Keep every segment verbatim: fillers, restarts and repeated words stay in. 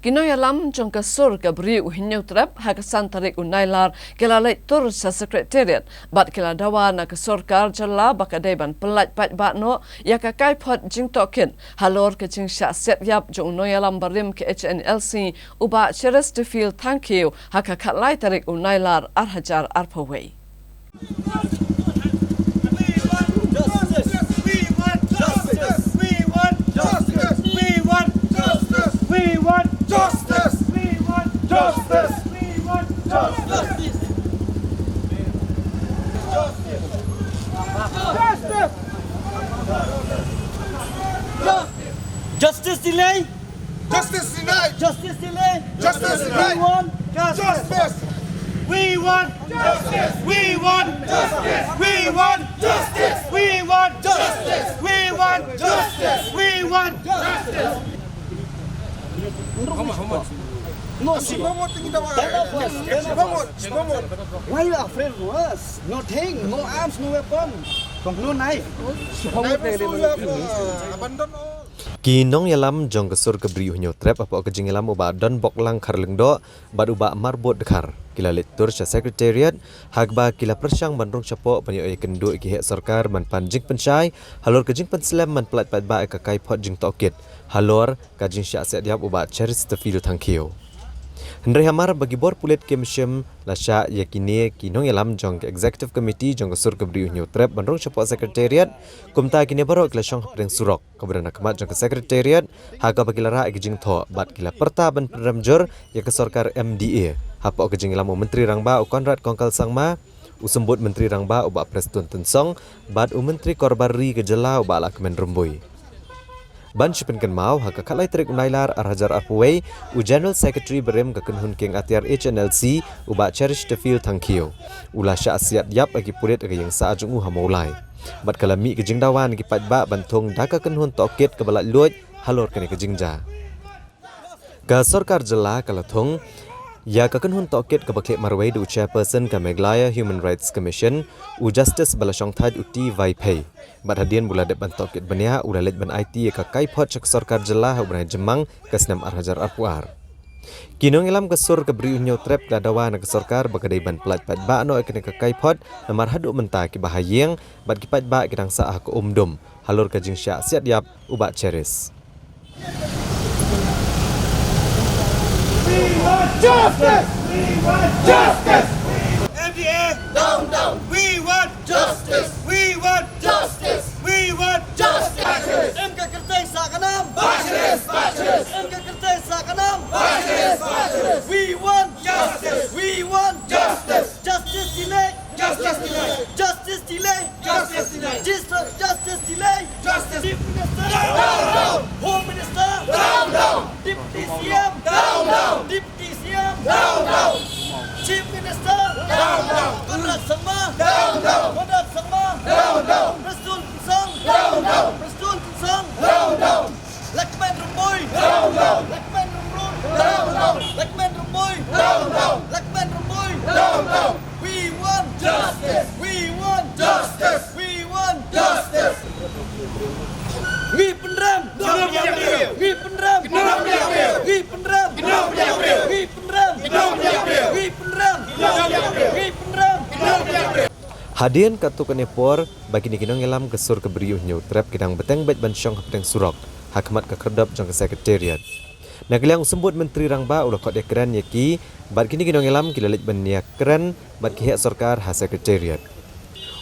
Ki nongïalam jong ka sur ka Bri u Hynñiewtrep ha ka san tarik u Nailar ki la leit tur sha Secretariat bad ki la dawa na ka sorkar jylla ba ka dei ban pyllait paidbah noh ïa ka kaiphod jingtohkit halor ka jingshah siat ïap jong u nongïalam barim ka H N L C u Bah Cheristerfield Thangkhiew ha ka khatlai tarik u Nailar ar hajar arphew wei. Justice delay! Justice denied! Justice delay! Justice denied! We want justice! Justice! We want justice! We want justice! We want justice! We want justice! We want justice! We want justice! No, she Shibamot, tingin daw, eh, Shibamot, Shibamot. Why you afraid of us? Nothing, no arms, no weapon, no knife. Kine su, uh, abandon all. Ki nongïalam jong ka sur ka Bri u Hynñiewtrep hapoh ka jingïalam u Bah Donboklang Kharlyngdoh bad u Bah Marbud Dkhar ki la leit tur sha Secretariat ha kaba ki la pyrshang ban rung shapoh ban ïoh ïakynduh ïa ki heh sorkar ban pan jingpynshai halor ka jingpynslem ban pyllait paidbah ïa ka kaiphod jingtohkit halor ka jingshah siat ïap u Bah Cheristerfield Thangkhiew. Hynrei hamar ba ki bor pulit kim shym la shah ïa kine ki nongïalam jong ka Executive Committee jong ka sur ka Bri u Hynñiewtrep ban rung shapoh Secretariat, kumta kine baroh ki la shong hapdeng surok kaba don ha khmat jong ka Secretariat ha kaba ki la rah ïa ki jingthoh bad ki la pyrta ban pynrem jur ïa ka sorkar M D A. Hapoh ka jingïalam u Myntri Rangbah u Conrad Kongkal Sangma, u Symbud Myntri Rangbah u Bah Prestone Tynsong bad u Myntri Korbar Ri ka jylla u Bah Lahkmen Rymbui. Ban shu pynkynmaw, ha ka khatlai tarik u Nailar ar hajar arphew wei, u General Secretary barim ka kynhun kieng atiar H N L C u Bah Cheristerfield Thangkhiew u la shah siat ïap ha ki pulit ha ka ïing sah jong u ha Mawlai bad ka la mih ka jingdawa na ki paidbah ban thung da ka kynhun tohkit kaba laitluid halor kane ka jingjia. Ka sorkar jylla ka la thung ïa ka kynhun tohkit kaba khlieh marwei da u Chairperson ka Meghalaya Human Rights Commission, u Justice ba la shongthait u T Vaiphei. Bad hadien ba u la dep ban tohkit bniah, u la leit ban aiti ïa ka kaiphod sha ka sorkar jylla ha u bnai Jymmang ka snem ar hajar arphew ar. Ki nongïalam ka sur ka Bri u Hynñiewtrep ki la dawa na ka sorkar ba ka dei ban pyllait paidbah noh ïa kane ka kaiphod, namar haduh mynta kiba ha ïing bad ki paidbah ki dang sah ha ka um dum halor ka jingshah siat ïap u Bah Cheris. We want justice! We want justice! M D A, down, down! We want justice! We want justice! We want justice! Im ka kyrteng sah ka nam! Bah Cheris! Bah Cheris! Im ka kyrteng sah ka nam! Bah Cheris! Bah Cheris! We want justice! We want justice! Justice delay! Justice delay! Justice delay! Justice delay! Justice, justice delay! Justice! Chief Minister! Down, down! Home Minister! Down, down! Deputy C M! Down, down! Deputy C M! Down, down! Chief Minister! Down, down! Conrad Sangma! Down, down! Conrad Sangma! Down, down! Prestone Tynsong! Down, down! Prestone Tynsong! Down, down! Lahkmen Rymbui! Down, down! Lahkmen Rymbui! Down, down! Lahkmen Rymbui! Down, down! Lahkmen Rymbui! Down, down! We want justice! We want justice! We want justice! Ngi pynrem! Ngi pynrem! Ngi pynrem! Ngi pynrem! Ngi pynrem! Ngi pynrem! Ngi pynrem! Hadien katto katne por ba kine ki nongïalam ka sur ka Bri u Hynñiewtrep ki dang bteng beit ban shong hapdeng surok ha khmat ka khyrdop jong ka Secretariat. Na ka liang u Symbud Myntri Rangbah u la khot ïakren ïa ki bad kine ki nongïalam ki la leit ban ïakren bad ki heh sorkar ha Secretariat.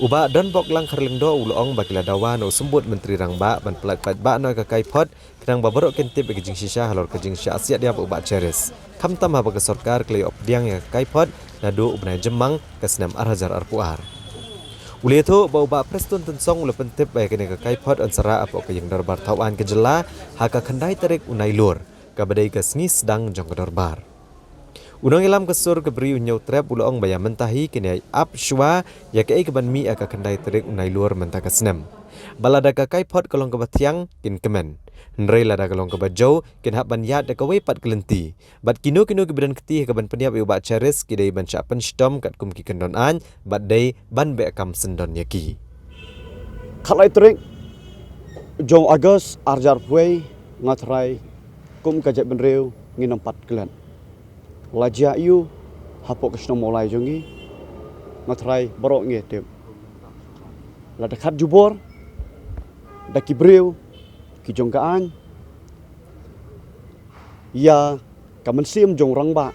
U Bah Donboklang Kharlyngdoh u la ong ba ki la dawa na u Symbud Myntri Rangbah ban pyllait paidbah noh ïa ka kaiphod khnang ba baroh kin tip ïa ka jingshisha halor ka jingshah siat ïap u Bah Cheris, khamtam haba ka sorkar ka la ïoh pdiang ïa ka kaiphod naduh u bnai Jymmang ka snem ar hajar arphew ar. U la ïathuh ba u Bah Prestone Tynsong u la pyntip ba ïa kane ka kaiphod yn sa rah hapoh ka ïing dorbar thawaiñ ka jylla ha ka khyndai tarik u Nailur, kaba dei ka sngi sdang jong ka dorbar. U nongïalam ka sur ka Bri u Hynñiewtrep u la ong ba ïa mynta hi kin ïai ap shuwa ïa kaei kaban mih ha ka khyndai tarik u Nailur mynta ka snem. Bad lada ka kaiphod ka long kaba thiang kin kmen, hynrei lada ka long kaba jew kin hap ban ïaid da kawei pat ka lynti. Bad kino kino kiba don kti ha kaban pynïap ïa u Bah Cheris ki dei ban shah pynshitom katkum ki kyndon aiñ bad dei ban beh kam syndon ïa ki. Khatlai tarik jong u August ar hajar arphew wei, nga tharai kum ka jaitbynriew ngin ym pat klet. La jia aiu hapoh ka shnong Mawlai jong ngi, nga trai baroh ngi tip. La da khat jubor da ki briew ki jong ka aiñ ïa ka mynsiem jong rangbah,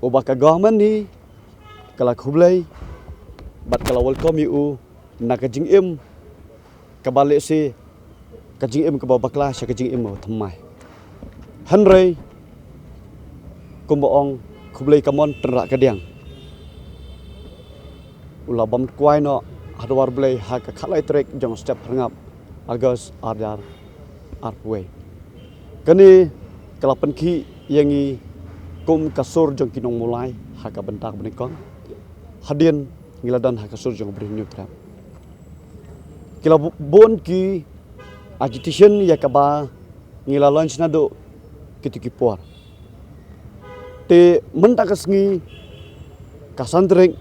uba ka government hi ka la khublei bad ka la welcome ïa u na ka jingim kaba lehse ka jingim kaba bakla sha ka jingim ba thymmai. Hynrei kumba ong, khublei ka mon tynrah ka diang. U la bam kwai noh ha dwar Blei ha ka khatlai tarik jong step hynrngap August ar hajar arphew wei. Kane ka la pynkhih ïa ngi kum ka sur jong ki nong Mawlai ha ka bynta kaba nyngkong. Hadien ngi la don ha ka sur jong ka Bri Hynñiewtrep. Ki la bu-, bun ki agitation ïa kaba ngi la launch naduh kito ki por. Te mynta ka sngi, ka san tarik,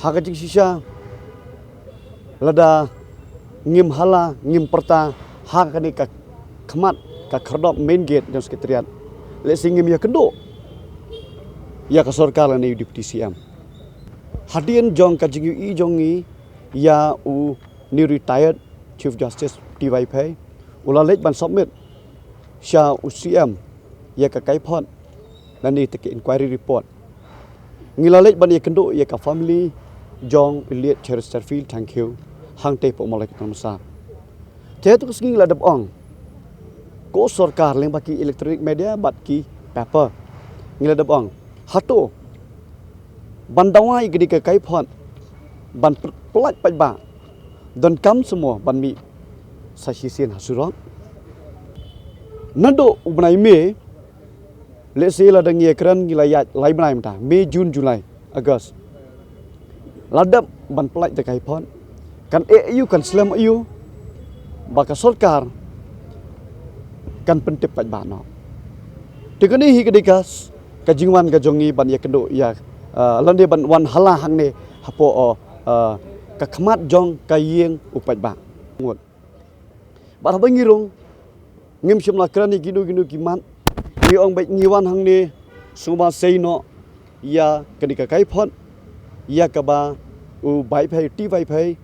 ha ka jingshisha, lada ngim hala, ngim pyrta ha kane ka khmat, ka khyrdop main gate jong Secretariat, lehse ngim ïakynduh ïa ka sorkar lane u Deputy C M. Hadien jong ka jingïohi jong ngi ïa une u retired Chief Justice T Y Phei, u la leit ban submit sha u C M ïa ka kaiphod lane te ka inquiry report. Ngi la leit ban ïakynduh ïa ka family jong u late Cheristerfield Thangkhiew hangtei hapoh Mawlai Kynton Massar. Te hato ka sngi ngi la dep ong, ko sorkar lyngba ki electronic media bad ki paper, ngi la dep ong, hato ban dawa ïa kane ka kaiphod ban py-, pyllait paidbah, donkam seh mo ban mih sa shisien ha surok? Naduh u bnai May, lehse lada ngi ïakren ngi la ïaid lai bnai mynta, May, June, July, August. La dep ban pyllait da ka kaiphod. Kan eh aiu, kan slem aiu ba ka sorkar kan pyntip paidbah noh? Te kane hi ka dei ka s-, ka jingwan ka jong ngi ban ïakynduh ïa, eh, lane ban wan hala hangne hapoh, eh, ka khmat jong ka ïing u paidbah. Ngut. Bad haba ngi rung, ngim shym la kren ïa kino kino ki mat. Ngi ong beit ngi wan hangne sngewbha sei noh ïa kane ka kaiphod ïa kaba u Vaiphei, T Vaiphei,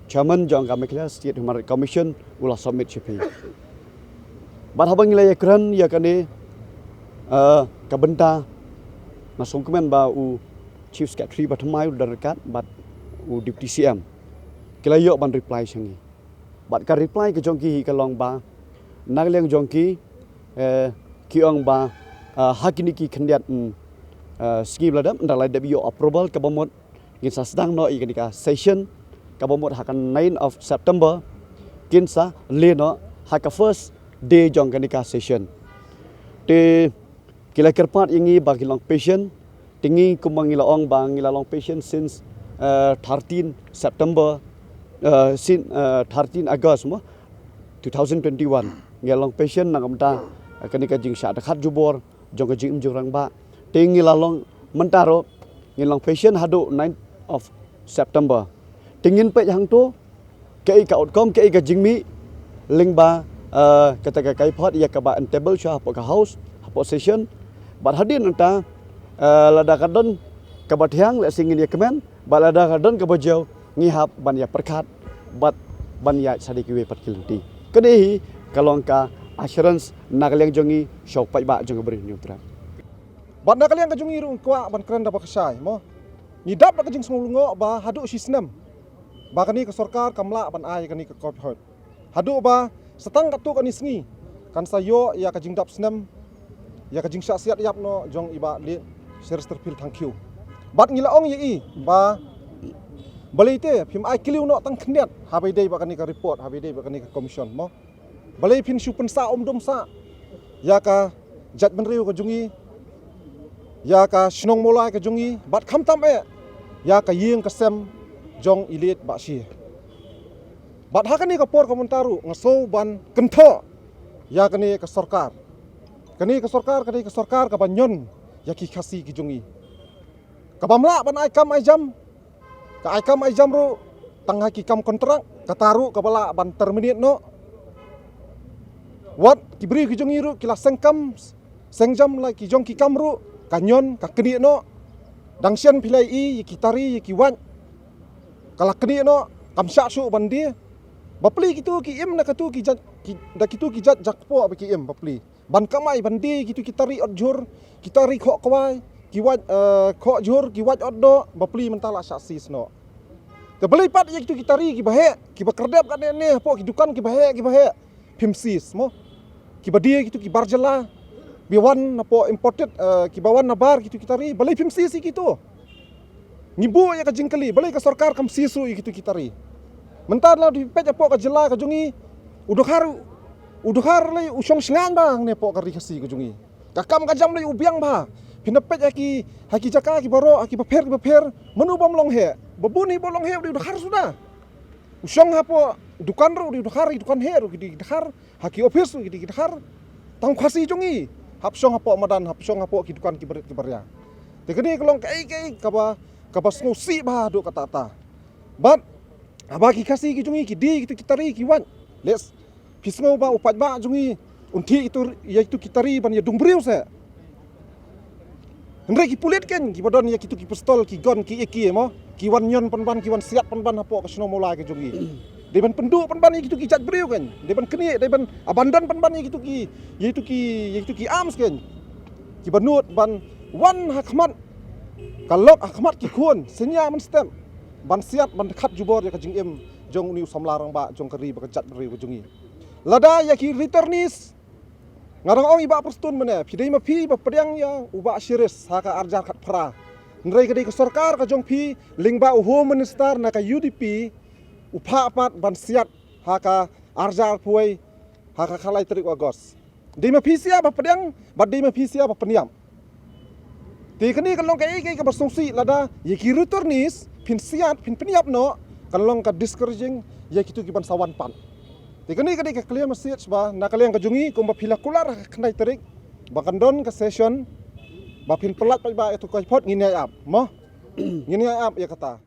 Chairman jong ka Meghalaya State Human Rights Commission, u la submit sha phi. Bad haba ngi la ïakren ïa kane, eh, ka bynta, nga sngewkmen ba u Chief Secretary ba thymmai u la don ryngkat bad u Deputy C M, ki la ïoh ban reply sha ngi. Bad ka reply ka jong ki hi ka long ba na ka liang jong ki, eh, ki ong ba, eh, ha kine ki khyndiat, mm, eh, sngi ba la dep, ynda la dep ïoh approval kaba mut, ngin sa sdang noh ïa kane ka session kaba mut ha ka nine of September, kin sa leh noh ha ka first day jong kane ka session. Te ki la kyrpad ïa ngi ba ngin long patient. Te ngi kumba ngi la ong ba ngi la long patient since, eh, thirteen September, eh, since, eh, thirteen August mo, two thousand twenty-one. Ngi la long patient na ka bynta, eh, kane ka jingshah da khat jubor jong ka jingim jong rangbah. Te ngi la long mynta ruh, ngi long patient haduh nine of September. Te ngin peit hangto kaei ka outcome, kaei ka jingmih lyngba, eh, kata ka kaiphod ïa kaba en table sha hapoh ka House, hapoh session. Bad hadien nangta, eh, lada ka don kaba thiang, lehse ngin ïakmen, bad lada ka don kaba jew, ngi hap ban ïapyrkhat bad ban ïaid sa da kiwei pat ki lynti. Kane hi ka long ka assurance na ka liang jong ngi sha u paidbah jong ka Bri Hynñiewtrep. Bad na ka liang ka jong ngi ruh ngi kwah ban kren da ba khashai mo. Ngi dap da ka jingsngew lyngngoh ba haduh shi snem ba kane ka sorkar kam lah ban ai kane ka kaiphod. Haduh ba sa tang katto katne sngi kan sa ïoh ïa ka jingdap snem, ïa ka jingshah siat ïap noh jong i Bah Late Cheristerfield Thangkhiew. Bad ngi la ong ïa i ba balei te phim ai kylliang noh tang khyndiat haba ïadei bad kane ka report, haba ïadei bad kane ka commission mo. Balei phin shu pynsah umdum sah ïa ka jaitbynriew ka jong ngi, ïa ka shnong Mawlai ka jong ngi, bad khamtam eh ïa ka ïing ka sem jong i Late Bah Shie. Bad ha kane ka por ka mynta ruh nga sngew ban kynthoh ïa kane ka sorkar. Kane ka sorkar, kane ka sorkar kaba ñion ïa ki Khasi ki jong ngi, kabym lah ban ai kam ai jam. Ka ai kam ai jam ruh tang ha ki kam kontrak, kata ruh kaba lah ban terminate noh. Wat ki briew ki jong ngi ruh ki la seng kam, seng jam la ki jong ki kam ruh, ka nion ka knieh noh. Dang shen phi la i ïa ki tari ïa ki wait, ka la knieh noh, kam shah shuh ban die. Bapli kitu ki im na katu ki jait, ki, da kitu ki jait jakpoh ba ki im bapli. Ban kamai ban die kitu ki tari ot jhur, ki tari khoh kwai, ki wait, eh, khoh jhur, ki wait ot doh, bapli mynta la shah sis noh. Te balei pat ïa kitu ki tari ki baheh, ki ba kerdep katne ne hapoh ki dukan ki baheh, ki baheh. Phim sis mo. Ki ba die kitu ki bar jylla, ba wan napoh imported, eh, ki ba wan na bar kitu ki tari, balei phim sis ïa kitu? Ngi buh ïa ka jingkylli, balei ka sorkar kam sis ruh ïa kitu ki tari? Mynta la dei peit hapoh ka jylla ka jong ngi, u dkhar, u dkhar lei u shong shngaiñ bha hangne hapoh ka ri Khasi ka jong ngi. Ka kam ka jam lei u biang bha. Phin da peit ha ki, ha ki jaka ki baroh, ha ki bapher ki bapher, mano bym long heh? Ba bun hi ba long heh u dei u dkhar suda. U shong hapoh dukan ruh u dei u dkhar, ki dukan heh ruh ki dei ki dkhar, ha ki office ruh ki dei ki dkhar. Tang Khasi jong ngi, hap shong hapoh madan, hap shong hapoh ki dukan ki barit ki baria. Te kane ka long kaei kaei kaba, kaba sngewsih bha haduh katta katta. Bad haba ki Khasi ki jong ngi ki die kitu ki tari ki wait, leh phi sngew ba u paidbah jong ngi un thie kitu, ïa kitu ki tari ban ïa dung briew seh? Hynrei ki pulit kein ki ba don ïa kitu ki pistol, ki gun, ki A K mo, ki wan nion pynban, ki wan siat pynban hapoh ka shnong Mawlai ka jong ngi. Dei ban pynduh pynban ïa kitu ki jait briew kein, dei ban knieh, dei ban abandon pynban ïa kitu ki, ïa kitu ki, ïa kitu ki arms kein. Ki ba nud ban wan ha khmat ka lok, ha khmat ki khun senior mynstep, ban siat, ban khat jubor ïa ka jingim jong une u samla rangbah jong ka ri bad ka jait briew ka jong ngi. Lada ïa ki returnees, nga dang ong i Bah Prestone mynne, phi dei ma phi ba pdiang ïa u Bah Shiris ha ka arhajar khatphra. Hynrei ka dei ka sorkar ka jong phi lyngba u Home Minister na ka U D P, u phah pat ban siat ha ka arhajar arphew wei, ha ka khatlai tarik u August. Dei ma phi sia ba pdiang, bad dei ma phi sia ba pynïap. Te kane kan long kaei kaei kaba sngewsih lada ïa ki returnees phin siat, phin pynïap noh, kan long ka discouraging ïa kitu ki ban sa wan pat. Te kane ka dei ka clear message ba na ka liang ka jong ngi, kumba phi la kular ha ka khyndai tarik ba kan don ka session, ba phin pyllait paidbah ïa tu ka jingpot, ngin ïai ap mo. Ngin ïai ap ïa kata.